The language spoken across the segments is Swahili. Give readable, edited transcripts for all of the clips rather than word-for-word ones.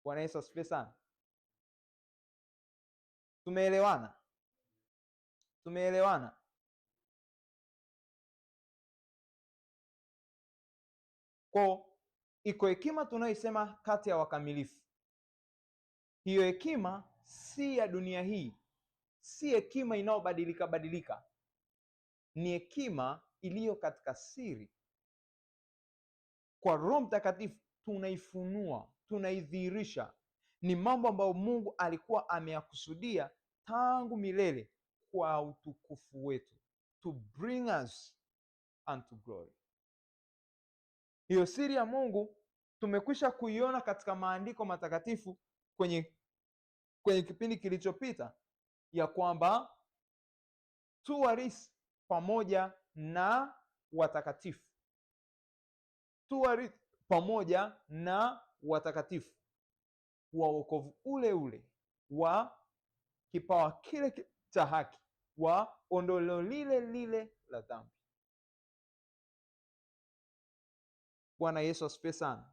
Bwana Yesu asifiwe sana. Tumeelewana? Tumeelewana? Kwa iko hekima tunayoisema kati ya wakamilifu. Hiyo hekima si ya dunia hii, si hekima inayobadilika badilika, ni hekima iliyo katika siri. Kwa Roho Mtakatifu tunaifunua, tunaidhihirisha. Ni mambo ambayo Mungu alikuwa ameyakusudia tangu milele kwa utukufu wetu, to bring us unto glory. Hiyo siri ya Mungu tumekwisha kuiona katika maandiko matakatifu kwenye kipindi kilichopita, ya kwamba tu warisi pamoja na watakatifu, tu warisi pamoja na watakatifu wa wokovu ule ule, wa kipawa kile cha haki, wa ondoleo lile lile la dhambi. Bwana Yesu asifiwe sana.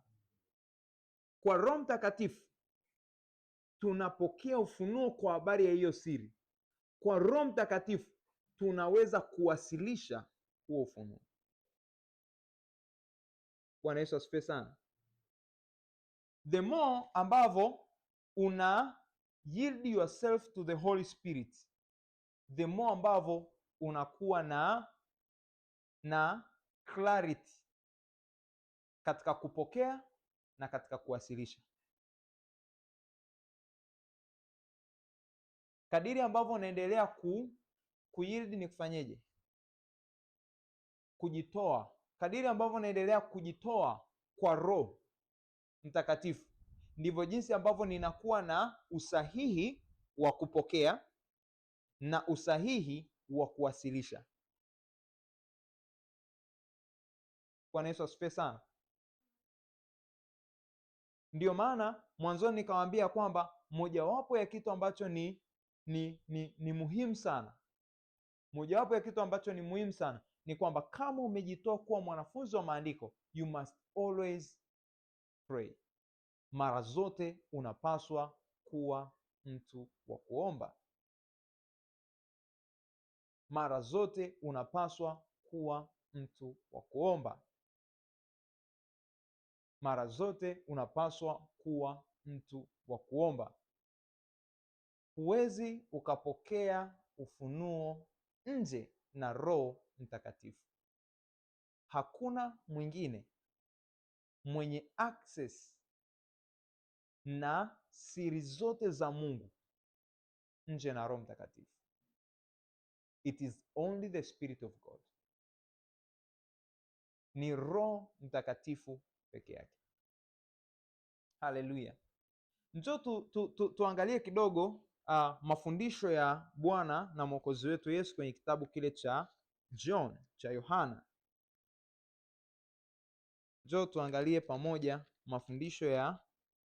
Kwa Roho Mtakatifu tunapokea ufunuo kwa habari ya hiyo siri. Kwa Roho Mtakatifu tunaweza kuwasilisha huo ufunuo. Bwana Yesu asifiwe sana. The more ambavyo una yield yourself to the Holy Spirit, the more ambavyo unakuwa na clarity katika kupokea na katika kuwasilisha. Kadiri ambavyo unaendelea kuyield ni kufanyeje? Kujitoa. Kadiri ambavyo unaendelea kujitoa kwa Roho Mtakatifu, ndivyo jinsi ambavyo ninakuwa na usahihi wa kupokea na usahihi wa kuwasilisha. Bwana Yesu asifiwe sana. Ndio maana mwanzoni nikawaambia kwamba mojawapo ya kitu ambacho ni muhimu sana, mojawapo ya kitu ambacho ni muhimu sana ni kwamba kama umejitoa kuwa mwanafunzi wa maandiko, you must always pray. Mara zote unapaswa kuwa mtu wa kuomba. Mara zote unapaswa kuwa mtu wa kuomba. Mara zote unapaswa kuwa mtu wa kuomba. Huwezi ukapokea ufunuo nje na Roho Mtakatifu. Hakuna mwingine mwenye access na siri zote za Mungu nje na Roho Mtakatifu. It is only the Spirit of God. Ni Roho Mtakatifu peke yake. Haleluya. Njoo tuangalie kidogo mafundisho ya Bwana na Mwokozi wetu Yesu kwenye kitabu kile cha John, cha Yohana. Njoo tuangalie pamoja mafundisho ya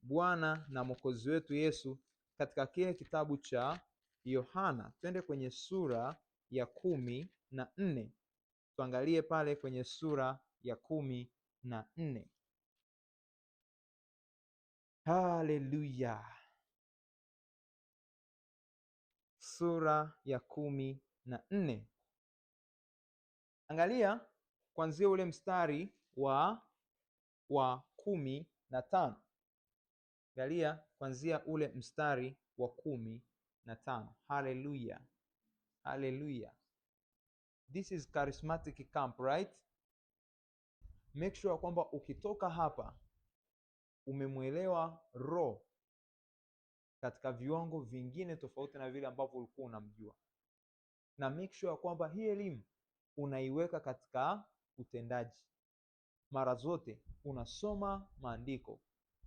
Bwana na Mwokozi wetu Yesu katika kile kitabu cha Yohana. Twende kwenye sura ya 14. Tuangalie pale kwenye sura ya 14. Haleluya. Sura ya 14. Angalia kuanzia ule mstari wa 15. Angalia kuanzia ule mstari wa 15. Haleluya. Haleluya. This is charismatic camp, right? Make sure kwamba ukitoka hapa umemwelewa Roho katika viwango vingine tofauti na vile ambavyo ulikuwa unamjua. Na make sure kwamba hii elimu unaiweka katika utendaji. Mara zote unasoma maandiko,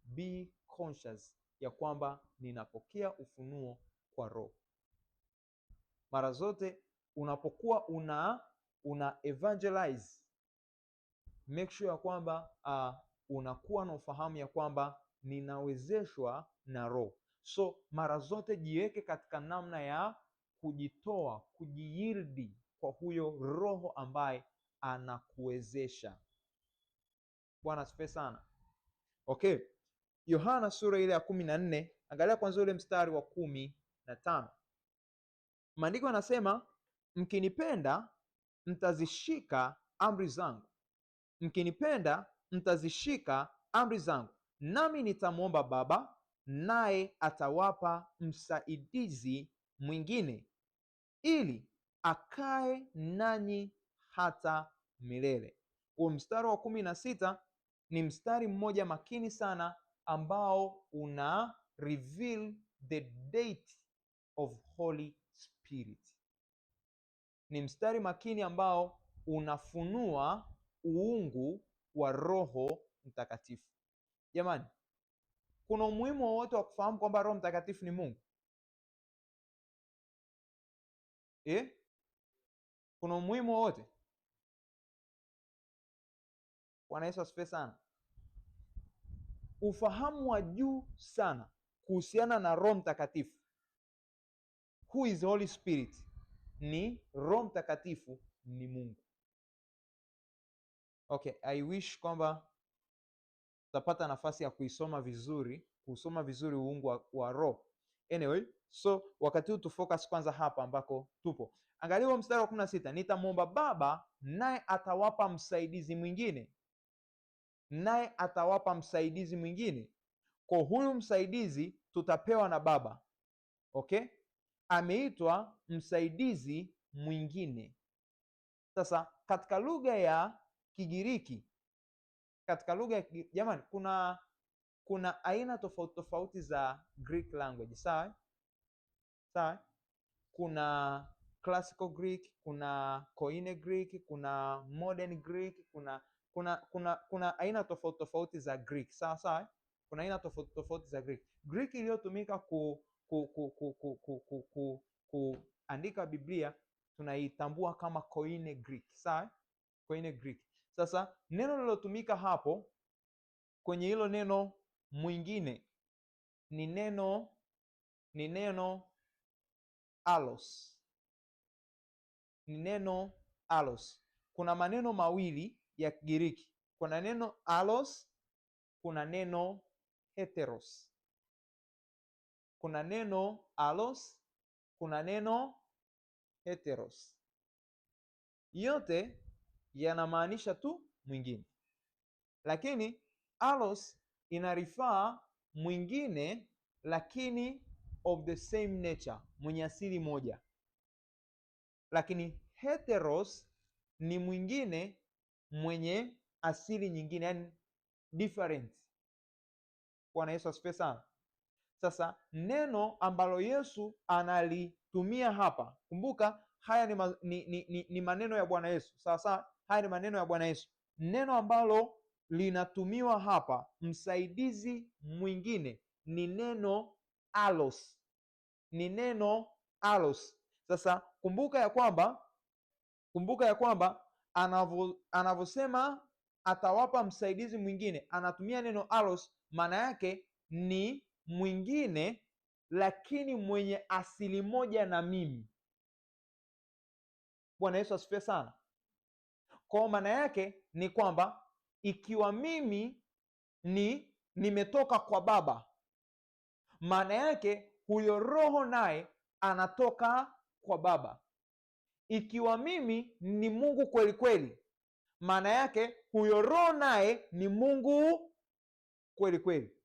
be conscious ya kwamba ninapokea ufunuo kwa Roho. Mara zote unapokuwa una evangelize, make sure ya kwamba unakuwa na ufahamu ya kwamba ninawezeshwa na Roho. So mara zote jiweke katika namna ya kujitoa, kujiyield kwa huyo Roho ambaye anakuwezesha. Bwana asifiwe sana. Okay. Yohana sura ile ya 14, angalia kwanza ule mstari wa 15. Maandiko yanasema, mkinipenda mtazishika amri zangu, mkinipenda mtazishika amri zangu, nami nitamwomba Baba, naye atawapa msaidizi mwingine, ili akae nanyi hata milele. Huo mstari wa 16 ni mstari mmoja makini sana ambao una reveal the date of Holy Spirit. Ni mstari makini ambao unafunua uungu wa Roho Mtakatifu. Jamani, kuna umuhimu wowote wa kufahamu kwamba Roho Mtakatifu ni Mungu? Kuna umuhimu wowote? Bwana Yesu asifiwe sana. Ufahamu wa juu sana kuhusiana na Roho Mtakatifu, who is Holy Spirit, ni Roho Mtakatifu ni Mungu. Okay, I wish kwamba tutapata nafasi ya kuisoma vizuri, kusoma vizuri uungu wa Roho. Anyway, so wakati huu tufocus kwanza hapa ambako tupo. Angalia huo mstari wa 16, nitamwomba Baba naye atawapa msaidizi mwingine, naye atawapa msaidizi mwingine. Kwa huyu msaidizi tutapewa na Baba. Okay? Ameitwa msaidizi mwingine. Sasa katika lugha ya Kigiriki, katika lugha ya jamani, kuna aina tofauti tofauti za Greek language, sawa? Sawa? Kuna classical Greek, kuna Koine Greek, kuna modern Greek, kuna aina tofauti tofauti za Greek, sawa sawa? Kuna aina tofauti tofauti za Greek. Greek iliyotumika kuandika Biblia tunaitambua kama Koine Greek, sawa? Koine Greek. Sasa neno lilotumika hapo kwenye hilo neno mwingine ni neno allos. Ni neno allos. Kuna maneno mawili ya Kigiriki. Kuna neno allos, kuna neno heteros. Kuna neno allos, kuna neno heteros. Yote yanamaanisha tu mwingine. Lakini allos inarifaa mwingine lakini of the same nature, mwenye asili moja. Lakini heteros ni mwingine mwenye asili nyingine, yani different. Bwana Yesu asifiwe sana. Sasa neno ambalo Yesu analitumia hapa, kumbuka haya ni maneno ya Bwana Yesu. Sawa sawa, haya ni maneno ya Bwana Yesu. Neno ambalo linatumiwa hapa, msaidizi mwingine, ni neno allos. Ni neno allos. Sasa kumbuka ya kwamba anavyosema atawapa msaidizi mwingine, anatumia neno allos, maana yake ni mwingine lakini mwenye asili moja na mimi. Bwana Yesu asifiwe sana. Kwa maana yake ni kwamba ikiwa mimi nimetoka kwa Baba, maana yake huyo Roho naye anatoka kwa Baba. Ikiwa mimi ni Mungu kweli kweli, maana yake huyo Roho naye ni Mungu kweli kweli.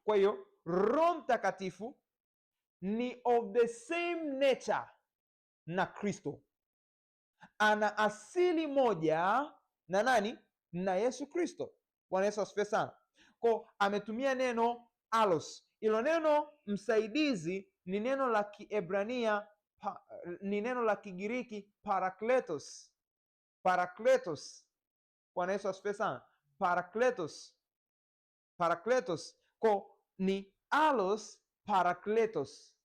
Kwa hiyo Roho Mtakatifu ni of the same nature na Kristo. Ana asili moja na nani? Na Yesu Kristo. Bwana Yesu asifiwe sana. Kwa ametumia neno allos. Ilo neno msaidizi ni neno la Kiebrania, ni neno la Kigiriki parakletos. Parakletos. Bwana Yesu asifiwe sana. Parakletos. Parakletos. Kwa ni allos parakletos.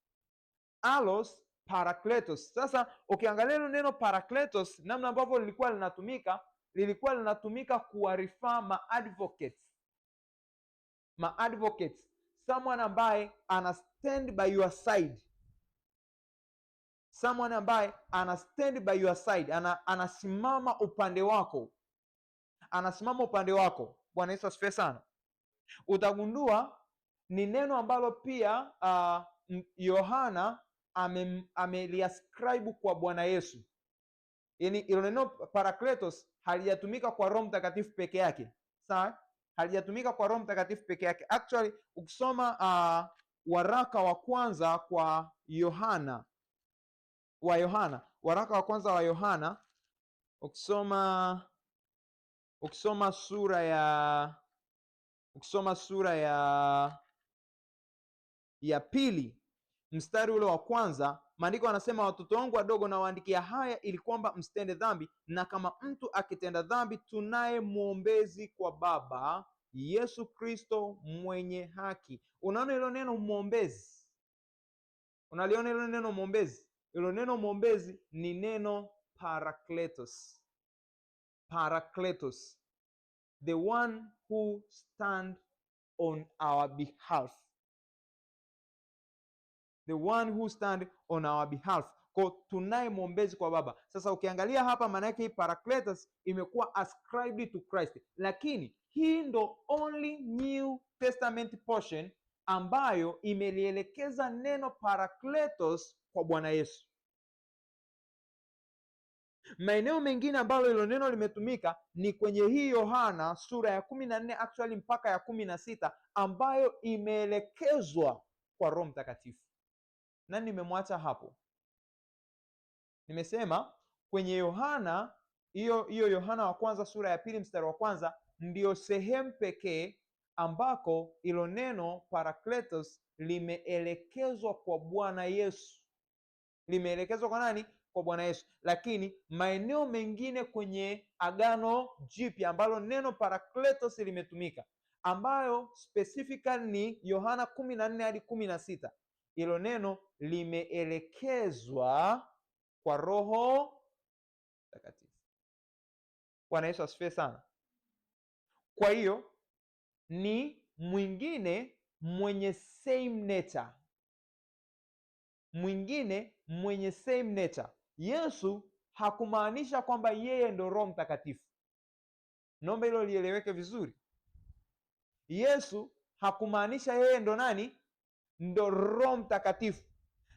Allos parakletos. Sasa ukiangalia hilo neno parakletos, namna ambavyo lilikuwa linatumika, lilikuwa linatumika kuwarifaa ma-advocates. Ma-advocates, someone ambaye ana stand by your side. Someone ambaye ana stand by your side, anasimama upande wako. Anasimama upande wako. Bwana Yesu asifiwe sana. Utagundua ni neno ambalo pia Yohana ameliascribe kwa Bwana Yesu. Yaani ilo neno Parakletos halijatumika kwa Roho Mtakatifu peke yake. Sawa? Halijatumika kwa Roho Mtakatifu peke yake. Actually ukisoma waraka wa kwanza kwa Yohana, wa Yohana, waraka wa kwanza wa Yohana, ukisoma sura ya, ukisoma sura ya 2 mstari ule wa kwanza, maandiko yanasema, watoto wangu wadogo nawaandikia haya ili kwamba msitende dhambi, na kama mtu akitenda dhambi tunaye mwombezi kwa Baba, Yesu Kristo mwenye haki. Unaona hilo neno mwombezi? Unaliona hilo neno mwombezi? Hilo neno mwombezi ni neno parakletos. Parakletos, the one who stand on our behalf. The one who stand on our behalf. Kwa tunaye mwombezi kwa Baba. Sasa ukiangalia hapa, maana yake hii Parakletos imekuwa ascribed to Christ. Lakini hii ndo only New Testament portion ambayo imelielekeza neno Parakletos kwa Bwana Yesu. Maeneo mengine ambalo hilo neno limetumika ni kwenye hii Yohana sura ya 14 actually mpaka ya 16 ambayo imeelekezwa kwa Roho Mtakatifu. Na nimemwacha hapo. Nimesema kwenye Yohana hiyo hiyo Yohana wa kwanza sura ya 2 mstari wa kwanza ndio sehemu pekee ambako hilo neno Parakletos limeelekezwa kwa Bwana Yesu. Limeelekezwa kwa nani? Kwa Bwana Yesu. Lakini maeneo mengine kwenye Agano Jipya ambalo neno Parakletos limetumika, ambayo specifically ni Yohana 14 hadi 16, hilo neno limeelekezwa kwa Roho Mtakatifu. Bwana Yesu asifiwe sana. Kwa hiyo ni mwingine mwenye same nature. Mwingine mwenye same nature. Yesu hakumaanisha kwamba yeye ndo Roho Mtakatifu. Naomba hilo lieleweke vizuri. Yesu hakumaanisha yeye ndo nani? Ndo Roho Mtakatifu.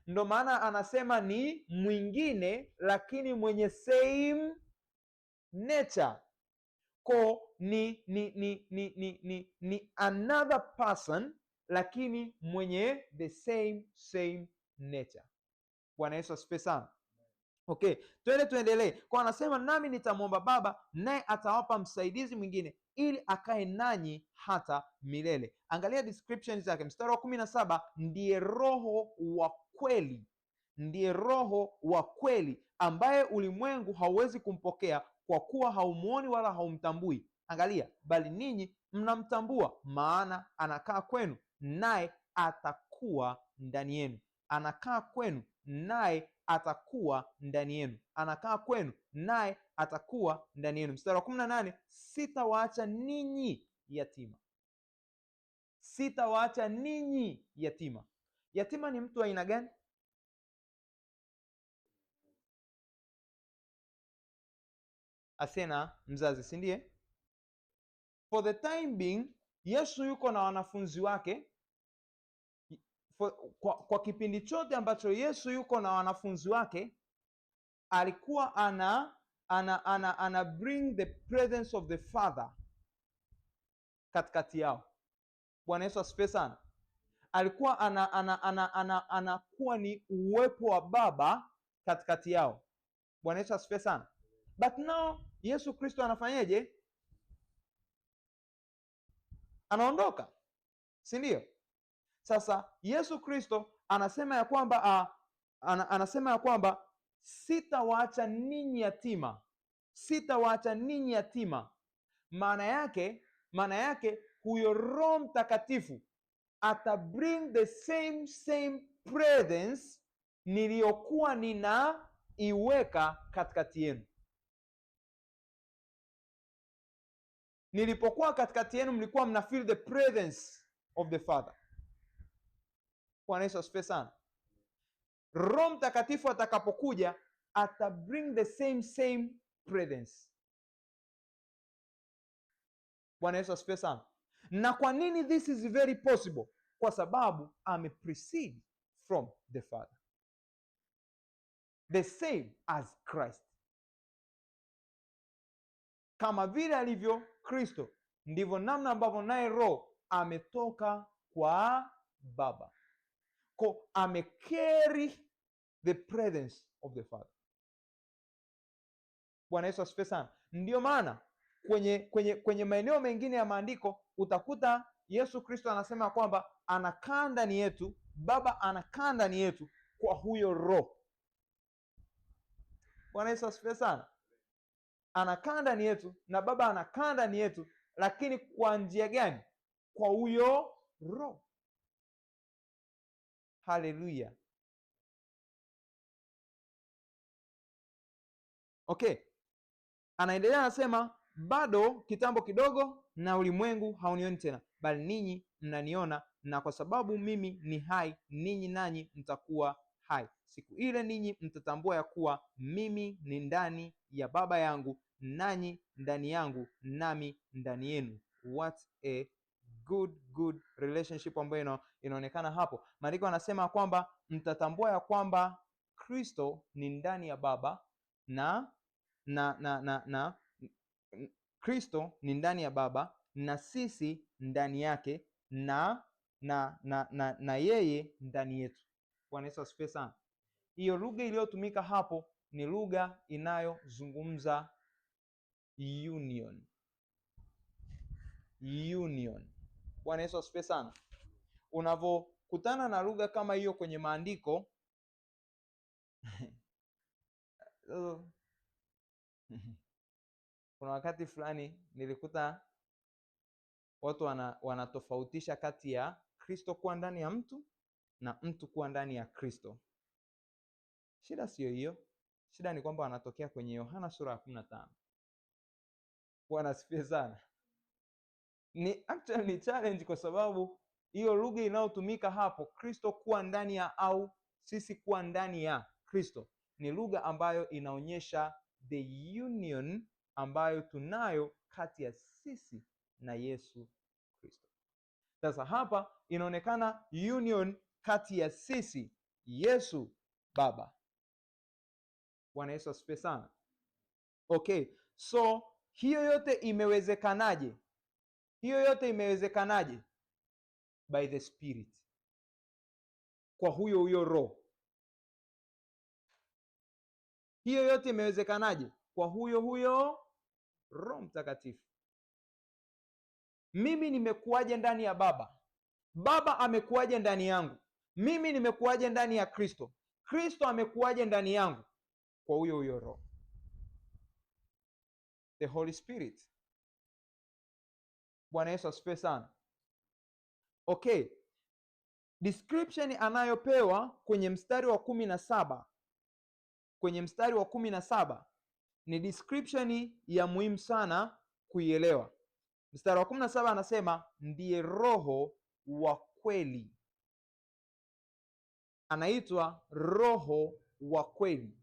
Ndo maana anasema ni mwingine lakini mwenye same nature. Ko ni another person lakini mwenye the same nature. Bwana Yesu asifiwe sana. Okay, twende tuendelee. Kwa anasema nami nitamwomba Baba naye atawapa msaidizi mwingine ili akae nanyi hata milele. Angalia description zake. Mstari wa 17, ndiye Roho wa kweli. Ndiye Roho wa kweli ambaye ulimwengu hauwezi kumpokea kwa kuwa haumuoni wala haumtambui. Angalia, bali ninyi mnamtambua, maana anakaa kwenu naye atakuwa ndani yenu. Anakaa kwenu naye atakuwa ndani yenu. Anakaa kwenu naye atakuwa ndani yenu. Mstari wa 18, sitawaacha ninyi yatima. Sitawaacha ninyi yatima. Yatima ni mtu aina gani? Asiye na mzazi, si ndiye? For the time being, Yesu yuko na wanafunzi wake. Kwa kipindi chote ambacho Yesu yuko na wanafunzi wake, alikuwa ana bring the presence of the Father katikati yao. Bwana Yesu asifiwe sana. Alikuwa anakuwa ni uwepo wa Baba katikati yao. Bwana Yesu asifiwe sana. But now Yesu Kristo anafanyaje? Anaondoka, si ndio? Sasa Yesu Kristo anasema ya kwamba anasema ya kwamba sitawaacha ninyi yatima. Sitawaacha ninyi yatima. Maana yake huyo Roho Mtakatifu ata bring the same presence niliyokuwa ninaiweka katikati yenu. Nilipokuwa katikati yenu mlikuwa mna feel the presence of the Father. Bwana Yesu asifiwe sana. Roho Mtakatifu atakapokuja ata bring the same presence. Bwana Yesu asifiwe sana. Na kwa nini this is very possible? Kwa sababu ame proceed from the Father, the same as Christ. Kama vile alivyo Kristo, ndivyo namna ambavyo naye Roho ametoka kwa Baba, ko amecarry the presence of the Father. Bwana Yesu asifiwe sana. Ndiyo maana kwenye maeneo mengine ya maandiko utakuta Yesu Kristo anasema kwamba anakaa ndani yetu, Baba anakaa ndani yetu kwa huyo Roho. Bwana Yesu asifiwe sana. Anakaa ndani yetu na Baba anakaa ndani yetu, lakini kwa njia gani? Kwa huyo Roho. Haleluya. Okay, anaendelea anasema, bado kitambo kidogo na ulimwengu haunioni tena, bali ninyi mnaniona, na kwa sababu mimi ni hai, ninyi nanyi mtakuwa hai. Siku ile ninyi mtatambua ya kuwa mimi ni ndani ya Baba yangu, nanyi ndani yangu, nami ndani yenu. What a good relationship ambayo inaonekana hapo. Maandiko anasema kwamba mtatambua ya kwamba Kristo ni ndani ya Baba na na na na na Kristo ni ndani ya Baba na sisi ndani yake na na na na, na yeye ndani yetu. Bwana Yesu asifiwe sana. Hiyo lugha iliyotumika hapo ni lugha inayozungumza union. Union. Bwana Yesu asifiwe sana. Unavokutana na lugha kama hiyo kwenye maandiko kuna wakati fulani nilikuta watu wanatofautisha kati ya Kristo kuwa ndani ya mtu na mtu kuwa ndani ya Kristo. Shida siyo hiyo. Shida ni kwamba wanatokea kwenye Yohana sura ya 15. Bwana asifiwe sana. Ni actually ni challenge kwa sababu hiyo lugha inayotumika hapo, Kristo kuwa ndani ya au sisi kuwa ndani ya Kristo, ni lugha ambayo inaonyesha the union ambayo tunayo kati ya sisi na Yesu Kristo. Sasa hapa inaonekana union kati ya sisi, Yesu, Baba. Bwana Yesu asifiwe sana. Okay, so hiyo yote imewezekanaje? Hiyo yote imewezekanaje? By the Spirit. Kwa huyo huyo Roho. Hiyo yote imewezekanaje? Kwa huyo huyo Roho Mtakatifu. Mimi nimekuwaje ndani ya Baba? Baba amekuwaje ndani yangu? Mimi nimekuwaje ndani ya Kristo? Kristo amekuwaje ndani yangu? Kwa huyo huyo Roho. The Holy Spirit. Bwana Yesu asifiwe sana. Okay. Description anayopewa kwenye mstari wa 17. Kwenye mstari wa 17 ni description ya muhimu sana kuielewa. Mstari wa 17 anasema ndiye Roho wa kweli. Anaitwa Roho wa kweli.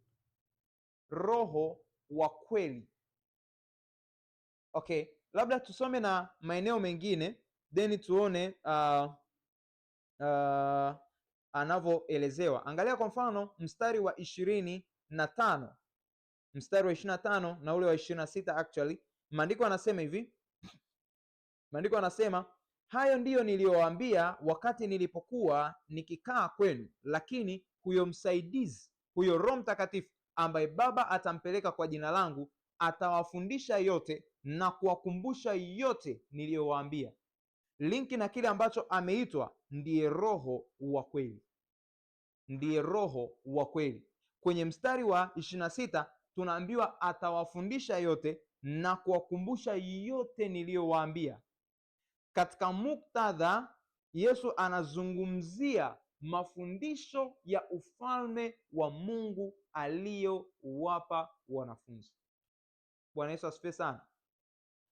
Roho wa kweli. Okay, labda tusome na maeneo mengine then tuone anavyoelezewa. Angalia kwa mfano mstari wa 25. Mstari wa 25 na ule wa 26 actually. Maandiko anasema hivi. Maandiko anasema hayo ndiyo niliyowaambia wakati nilipokuwa nikikaa kwenu, lakini huyo msaidizi, huyo Roho Mtakatifu ambaye Baba atampeleka kwa jina langu, atawafundisha yote na kuwakumbusha yote niliyowaambia. Linki na kile ambacho ameitwa ndiye Roho wa kweli. Ndiye Roho wa kweli. Kwenye mstari wa 26 tunaambiwa atawafundisha yote na kuwakumbusha yote niliyowaambia. Katika muktadha, Yesu anazungumzia mafundisho ya ufalme wa Mungu aliyowapa wanafunzi. Bwana Yesu asifiwe sana.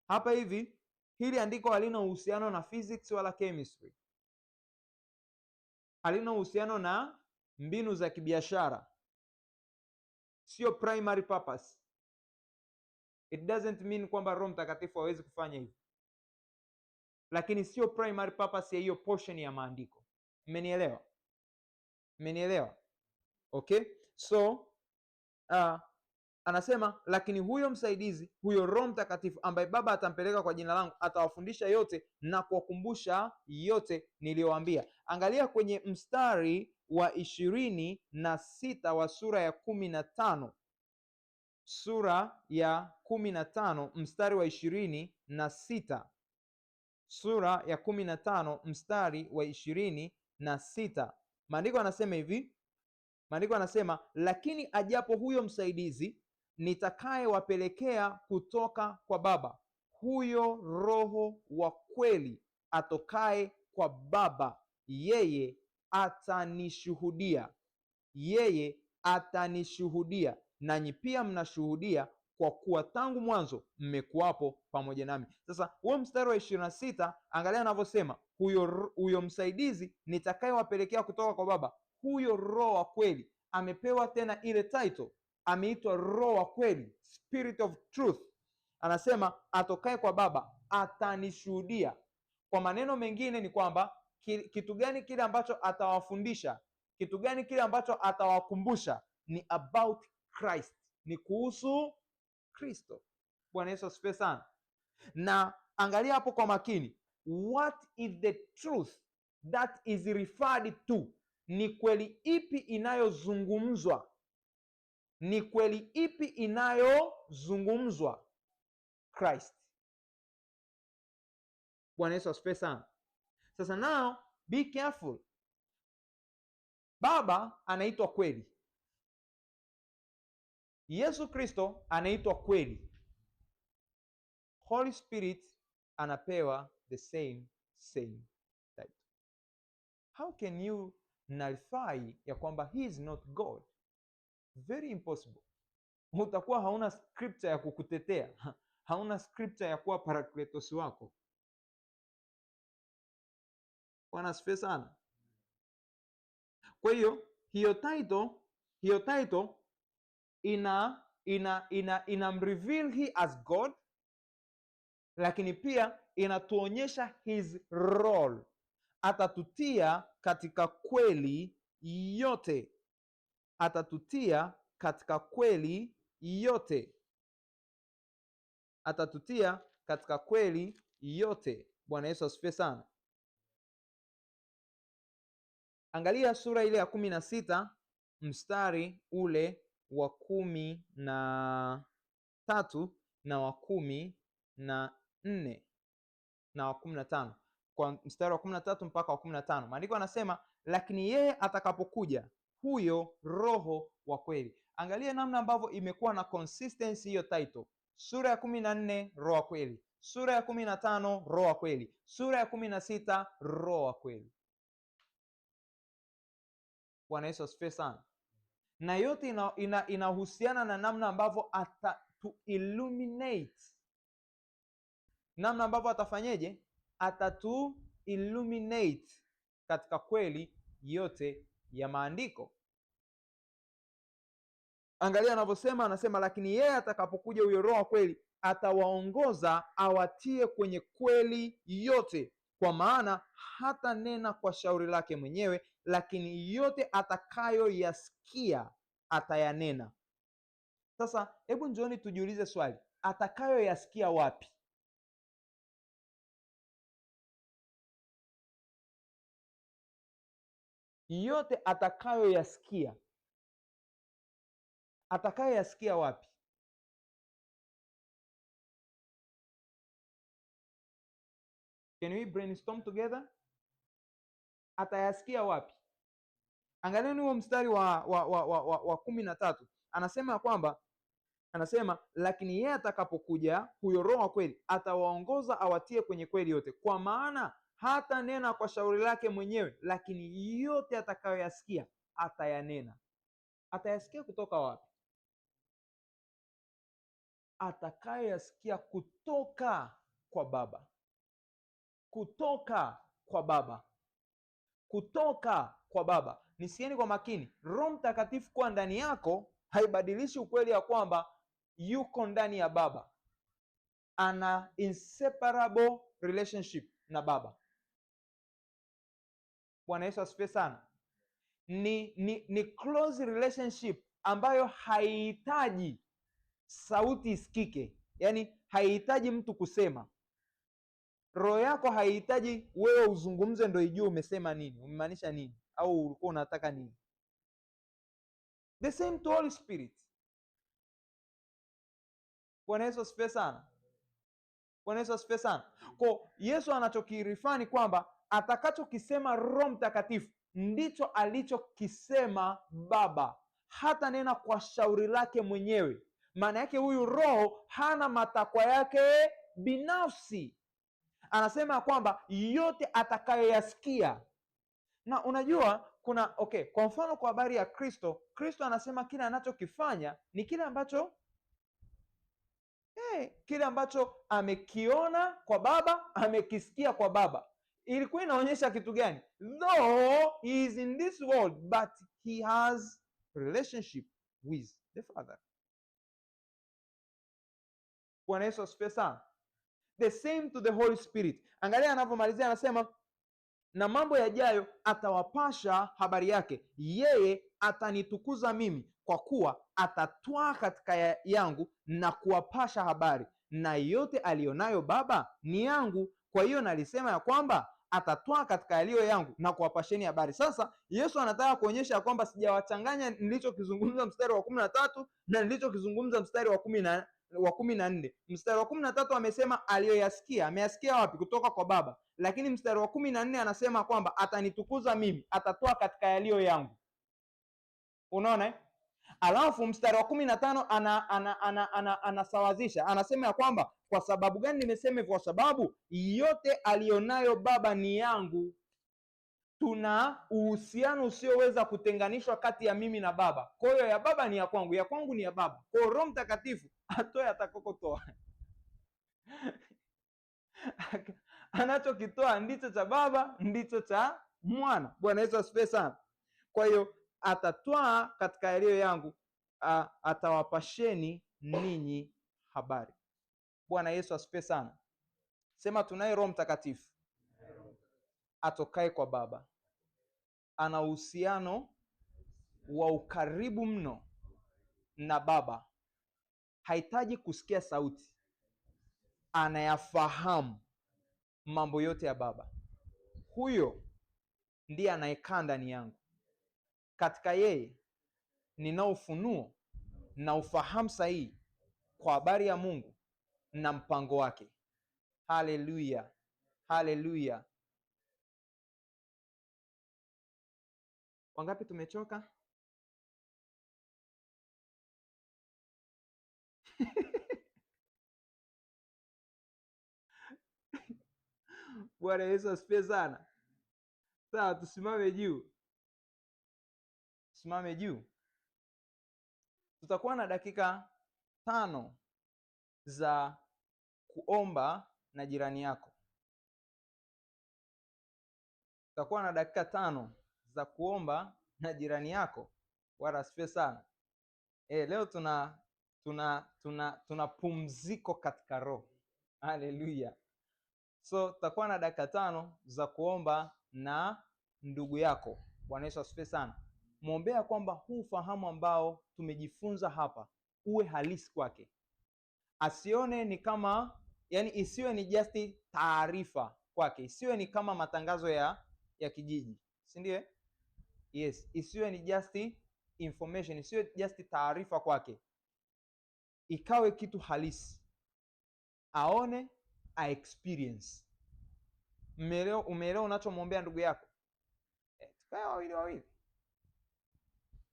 Hapa hivi hili andiko halina uhusiano na physics wala chemistry. Halina uhusiano na mbinu za kibiashara. Sio primary purpose. It doesn't mean kwamba Roho Mtakatifu hawezi kufanya hivyo. lakini sio primary purpose ya hiyo portion ya maandiko. Mmenielewa? Mmenielewa? Okay, so anasema lakini huyo msaidizi, huyo Roho Mtakatifu ambaye Baba atampeleka kwa jina langu, atawafundisha yote na kuwakumbusha yote niliyowaambia. Angalia kwenye mstari wa 26 wa sura ya 15, sura ya 15 mstari wa 26, sura ya 15 mstari wa 26, maandiko anasema hivi, maandiko anasema lakini ajapo huyo msaidizi nitakayewapelekea kutoka kwa Baba, huyo Roho wa kweli atokaye kwa Baba, yeye atanishuhudia, yeye atanishuhudia, nanyi pia mnashuhudia, kwa kuwa tangu mwanzo mmekuwapo pamoja nami. Sasa huo mstari wa 26, angalia anavyosema, huyo msaidizi nitakayewapelekea kutoka kwa Baba, huyo Roho wa kweli, amepewa tena ile title, ameitwa Roho wa kweli, Spirit of Truth. Anasema atokaye kwa Baba atanishuhudia. Kwa maneno mengine ni kwamba kitu gani kile ambacho atawafundisha, kitu gani kile ambacho atawakumbusha, ni about Christ, ni kuhusu Kristo. Bwana Yesu asifiwe sana. Na angalia hapo kwa makini, what is the truth that is referred to? Ni kweli ipi inayozungumzwa? Ni kweli ipi inayozungumzwa? Christ. Bwana Yesu asifiwe sana. Sasa now be careful. Baba anaitwa kweli, Yesu Kristo anaitwa kweli, Holy Spirit anapewa the same title. How can you nullify ya kwamba he is not God? Very impossible. Utakuwa hauna scripture ya kukutetea, hauna scripture ya kuwa parakletos wako. Bwana asifiwe sana. Kwa hiyo hiyo title ina reveal he as God, lakini pia inatuonyesha his role. Atatutia katika kweli yote, atatutia katika kweli yote, atatutia katika kweli yote. Bwana Yesu asifiwe sana. Angalia sura ile ya 16 mstari ule wa 13 na wa 14 na wa 15. Kwa mstari wa 13 mpaka wa 15, maandiko yanasema lakini yeye atakapokuja, huyo Roho wa kweli. Angalia namna ambavyo imekuwa na consistency hiyo title. Sura ya 14 Roho wa kweli, sura ya 15 Roho wa kweli, sura ya 16 Roho wa kweli. Bwana Yesu asifiwe sana. Na yote inahusiana na namna ambavyo atatu illuminate. Namna ambavyo atafanyeje? Atatu illuminate katika kweli yote ya maandiko. Angalia anavyosema, anasema lakini yeye atakapokuja huyo Roho wa kweli atawaongoza awatie kwenye kweli yote, kwa maana hata nena kwa shauri lake mwenyewe, lakini yote atakayoyasikia atayanena. Sasa hebu njooni tujiulize swali, atakayoyasikia wapi? Yote atakayoyasikia, atakayoyasikia wapi? Can we brainstorm together? Atayasikia wapi? Angalieni huo mstari wa 13. Anasema kwamba, anasema lakini yeye atakapokuja huyo Roho wa kweli atawaongoza awatie kwenye kweli yote, kwa maana hata nena kwa shauri lake mwenyewe, lakini yote atakayoyasikia atayanena. Atayasikia kutoka wapi? Atakayoyasikia kutoka kwa Baba. Kutoka kwa Baba. Kutoka kwa Baba. Nisikieni kwa makini. Roho Mtakatifu kuwa ndani yako haibadilishi ukweli ya kwamba yuko ndani ya Baba. Ana inseparable relationship na Baba. Bwana Yesu asifiwe sana. Ni close relationship ambayo haihitaji sauti isikike, yaani haihitaji mtu kusema. Roho yako haihitaji wewe uzungumze ndio ijue umesema nini, umemaanisha nini, au ulikuwa unataka nini. The same to Holy Spirit. Bwana Yesu asifiwe sana. Bwana Yesu asifiwe sana. Kwa Yesu anachokirifani ni kwamba atakachokisema Roho Mtakatifu ndicho alichokisema Baba, hata nena kwa shauri lake mwenyewe. Maana yake huyu Roho hana matakwa yake binafsi, anasema kwamba yote atakayoyasikia. Na unajua kuna okay, kwa mfano kwa habari ya Kristo, Kristo anasema kile anachokifanya ni kile ambacho kile ambacho amekiona kwa Baba, amekisikia kwa Baba. Ilikuwa inaonyesha kitu gani? Though he is in this world but he has relationship with the Father. Bwana Yesu asifiwe sana. The same to the Holy Spirit. Angalia anavyomalizia, anasema na mambo yajayo atawapasha habari yake, yeye atanitukuza mimi, kwa kuwa atatwaa katika yangu na kuwapasha habari, na yote aliyonayo Baba ni yangu. Kwa hiyo nalisema ya kwamba atatwaa katika yaliyo yangu na kuwapasheni habari. Sasa Yesu anataka kuonyesha kwamba sijawachanganya nilichokizungumza mstari wa 13 na nilichokizungumza mstari wa 14. Mstari wa 13 amesema aliyoyasikia, ameyasikia wapi? Kutoka kwa Baba. Lakini mstari wa 14 anasema kwamba atanitukuza mimi, atatoa katika yaliyo yangu. Unaona eh? Alafu mstari wa 15 anasawazisha, anasema ya kwamba kwa sababu gani nimesema hivyo? Kwa sababu yote alionayo Baba ni yangu. Tuna uhusiano usioweza kutenganishwa kati ya mimi na Baba. Kwa hiyo ya Baba ni ya kwangu, ya kwangu ni ya Baba. Kwa hiyo Roho Mtakatifu atoe atakokotoa anachokitoa ndicho cha Baba, ndicho cha Mwana. Bwana Yesu asifiwe sana. Kwa hiyo atatwaa katika yaliyo yangu, atawapasheni ninyi habari. Bwana Yesu asifiwe sana. Sema tunaye Roho Mtakatifu atokaye kwa Baba, ana uhusiano wa ukaribu mno na Baba, hahitaji kusikia sauti, anayafahamu mambo yote ya Baba. Huyo ndiye anayekaa ndani yangu, katika yeye ninao ufunuo na ufahamu sahihi kwa habari ya Mungu na mpango wake. Haleluya, haleluya. Wangapi tumechoka? Bwana Yesu asifiwe sana. Sawa, tusimame juu, tusimame juu. Tutakuwa na dakika 5 za kuomba na jirani yako. Tutakuwa na dakika 5 za kuomba na jirani yako. Bwana asifiwe sana. Leo tuna pumziko katika roho. Haleluya. So tutakuwa na dakika 5 za kuomba na ndugu yako. Bwana Yesu asifiwe sana. Muombea kwamba huu ufahamu ambao tumejifunza hapa uwe halisi kwake. Asione ni kama, yani isiwe ni just taarifa kwake, isiwe ni kama matangazo ya kijiji, si ndio? Yes, isiwe ni just information, isiwe just taarifa kwake, ikawe kitu halisi, aone, a experience. Umeelewa unachomwombea ndugu yako? Tukae wawili wawili,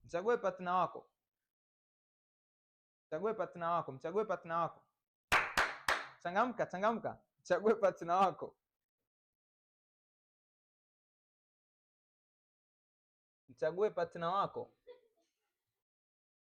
mchague partner wako, mchague partner wako, mchague partner wako. Changamka, changamka, mchague partner wako, mchague partner wako.